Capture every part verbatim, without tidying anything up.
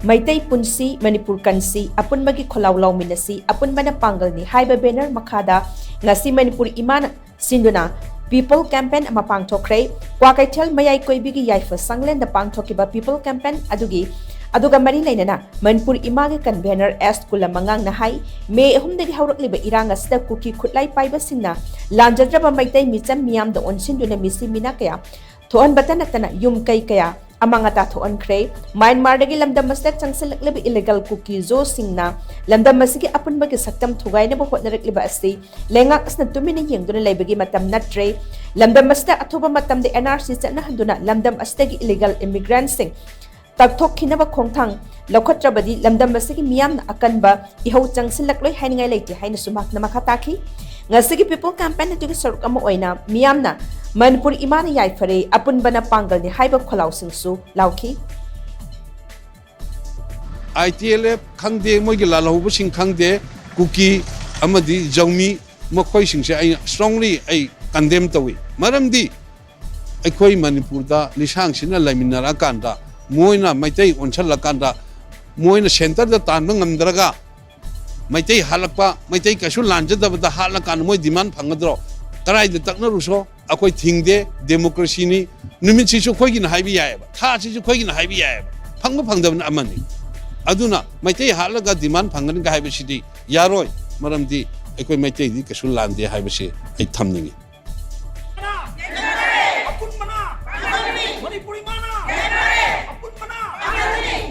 ꯃꯩꯇꯩ ꯄꯨꯟꯁꯤ, ꯃꯅꯤꯄꯨꯔ ꯀꯟꯁꯤ, ꯑꯄꯨꯟꯕꯒꯤ ꯈꯣꯜꯂꯥꯎ ꯂꯥꯎꯃꯤꯟꯅꯁꯤ, ꯑꯄꯨꯟꯕꯅ ꯄꯥꯡꯒꯜꯅꯤ ꯍꯥꯏꯕ banner ꯃꯈꯥꯗ ꯉꯁꯤ ꯃꯅꯤꯄꯨꯔ ꯏꯃꯥꯅ ꯁꯤꯟꯗꯨꯅ People Campaign ꯑꯃ ꯄꯥꯡꯊꯣꯛꯈ꯭ꯔꯦ꯫ ꯀ꯭ꯋꯥꯀꯩꯊꯦꯜ ꯃꯌꯥꯏ ꯀꯣꯏꯕꯤꯒꯤ ꯌꯥꯏꯐ ꯁꯪꯂꯦꯟꯗ ꯄꯥꯡꯊꯣꯛꯈꯤꯕ People Campaign ꯑꯗꯨꯒꯤ, ꯑꯗꯨꯒ ꯃꯔꯤ ꯂꯩꯅꯅ ꯃꯅꯤꯄꯨꯔ ꯏꯃꯥꯒꯤ convener ꯑꯦꯁ ꯀꯨꯂꯃꯉꯥꯡꯅ ꯍꯥꯏ, ꯃꯦ ꯑꯍꯨꯝꯗꯒꯤ ꯍꯧꯔꯛꯂꯤꯕ ꯏꯔꯥꯡ ꯑꯁꯤꯗ ꯀꯨꯀꯤ ꯈꯨꯠꯂꯥꯏ ꯄꯥꯏꯕꯁꯤꯡꯅ ꯂꯥꯟꯖꯗ꯭ꯔꯕ ꯃꯩꯇꯩ ꯃꯤꯆꯝ ꯃꯤꯌꯥꯝꯗ ꯑꯣꯟꯁꯤꯟꯗꯨꯅ ꯃꯤꯁꯤ ꯃꯤꯅꯥ ꯀꯌꯥ ꯊꯣꯛꯍꯟꯕꯇ ꯅꯠꯇꯅ ꯌꯨꯝ ꯀꯩ ꯀꯌꯥ ꯑꯃꯥꯡ ꯑꯇꯥ ꯊꯣꯛꯍꯟꯈ꯭ꯔꯦ꯫ ꯃ꯭ꯌꯥꯟꯃꯥꯔꯗꯒꯤ ꯂꯝꯗꯝ ꯑꯁꯤꯗ ꯆꯪꯁꯤꯜꯂꯛꯂꯤꯕ illegal ꯀꯨꯀꯤꯖꯣꯁꯤꯡꯅ ꯂꯝꯗꯝ ꯑꯁꯤꯒꯤ ꯑꯄꯨꯟꯕꯒꯤ ꯁꯛꯇꯝ ꯊꯨꯒꯥꯏꯅꯕ ꯍꯣꯠꯅꯔꯛꯂꯤꯕ ꯑꯁꯤ ꯂꯩꯉꯥꯛ ꯑꯁꯤꯅ ꯇꯨꯃꯤꯟꯅ ꯌꯦꯡꯗꯨꯅ ꯂꯩꯕꯒꯤ ꯃꯇꯝ ꯅꯠꯇ꯭ꯔꯦ꯫ ꯂꯝꯗꯝ ꯑꯁꯤꯗ ꯑꯊꯨꯕ ꯃꯇꯝꯗ N R C ꯆꯠꯅꯍꯟꯗꯨꯅ ꯂꯝꯗꯝ ꯑꯁꯤꯗꯒꯤ illegal immigrantꯁꯤꯡ ꯇꯛꯊꯣꯛꯈꯤꯅꯕ ꯈꯣꯡꯊꯥꯡ ꯂꯧꯈꯠꯇ꯭ꯔꯕꯗꯤ ꯂꯝꯗꯝ ꯑꯁꯤꯒꯤ ꯃꯤꯌꯥꯝꯅ ꯑꯀꯟꯕ ꯏꯍꯧ ꯆꯪꯁꯤꯜꯂꯛꯂꯣꯏ ꯍꯥꯏꯅꯤꯡꯉꯥꯏ ꯂꯩꯇꯦ ꯍꯥꯏꯅꯁꯨ ꯃꯍꯥꯛꯅ ꯃꯈꯥ ꯇꯥꯈꯤ꯫ ꯉꯁꯤꯒꯤ People Campaign ꯑꯗꯨꯒꯤ ꯁꯔꯨꯛ ꯑꯃ ꯑꯣꯏꯅ ꯃꯤꯌꯥꯝꯅ "ꯃꯅꯤꯄꯨꯔ ꯏꯃꯥꯅ ꯌꯥꯏꯐꯔꯦ, ꯑꯄꯨꯟꯕꯅ ꯄꯥꯡꯒꯜꯅꯤ" ꯍꯥꯏꯕ ꯈꯣꯜꯂꯥꯎꯁꯤꯡꯁꯨ ꯂꯥꯎꯈꯤ꯫ I T L F ꯈꯪꯗꯦ, ꯃꯣꯏꯒꯤ ꯂꯥꯜꯍꯧꯕꯁꯤꯡ ꯈꯪꯗꯦ, ꯀꯨꯀꯤ ꯑꯃꯗꯤ ꯖꯧꯃꯤ, ꯃꯈꯣꯏꯁꯤꯡꯁꯦ ꯑꯩꯅ strongly ꯑꯩ condemn ꯇꯧꯏ꯫ ꯃꯔꯝꯗꯤ ꯑꯩꯈꯣꯏ ꯃꯅꯤꯄꯨꯔꯗ ꯂꯤꯁꯥꯡꯁꯤꯟꯅ ꯂꯩꯃꯤꯟꯅꯔꯛꯑꯀꯥꯟꯗ, ꯃꯣꯏꯅ ꯃꯩꯇꯩ ꯑꯣꯟꯁꯜꯂꯀꯥꯟꯗ, ꯃꯣꯏꯅ centreꯗ ꯇꯥꯟꯕ ꯉꯝꯗ꯭ꯔꯒ ꯃꯩꯇꯩ ꯍꯥꯠꯂꯛꯄ, ꯃꯩꯇꯩ ꯀꯩꯁꯨ ꯂꯥꯟꯖꯗꯕꯗ ꯍꯥꯠꯂꯀꯥꯟꯗ ꯃꯣꯏ demand ꯐꯪꯒꯗ꯭ꯔꯣ? ꯀꯗꯥꯏꯗ ꯇꯛꯅꯔꯨꯁꯣ? ꯑꯩꯈꯣꯏ ꯊꯤꯡꯗꯦ, democracyꯅꯤ꯫ ꯅꯨꯃꯤꯠꯁꯤꯁꯨ ꯑꯩꯈꯣꯏꯒꯤꯅ ꯍꯥꯏꯕ ꯌꯥꯏꯑꯕ, ꯊꯥꯁꯤꯁꯨ ꯑꯩꯈꯣꯏꯒꯤꯅ ꯍꯥꯏꯕ ꯌꯥꯏꯑꯕ꯫ ꯐꯪꯕ ꯐꯪꯗꯕꯅ ꯑꯃꯅꯤ꯫ ꯑꯗꯨꯅ ꯃꯩꯇꯩ ꯍꯥꯠꯂꯒ demand ꯐꯪꯒꯅꯤꯒ ꯍꯥꯏꯕꯁꯤꯗꯤ ꯌꯥꯔꯣꯏ꯫ ꯃꯔꯝꯗꯤ ꯑꯩꯈꯣꯏ ꯃꯩꯇꯩꯗꯤ ꯀꯩꯁꯨ ꯂꯥꯟꯗꯦ ꯍꯥꯏꯕꯁꯤ ꯑꯩ ꯊꯝꯅꯤꯡꯉꯤ꯫ ꯑꯄꯨꯟꯕꯅ ꯃꯅꯤꯄꯨꯔ ꯏꯃꯥꯅ ꯑꯄꯨꯟꯕꯅ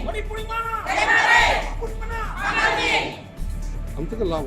ꯃꯅꯤꯄꯨꯔ ꯏꯃꯥꯅ ꯑꯄꯨꯟꯕꯅ ꯑꯝꯇꯒ ꯂꯥꯎ꯫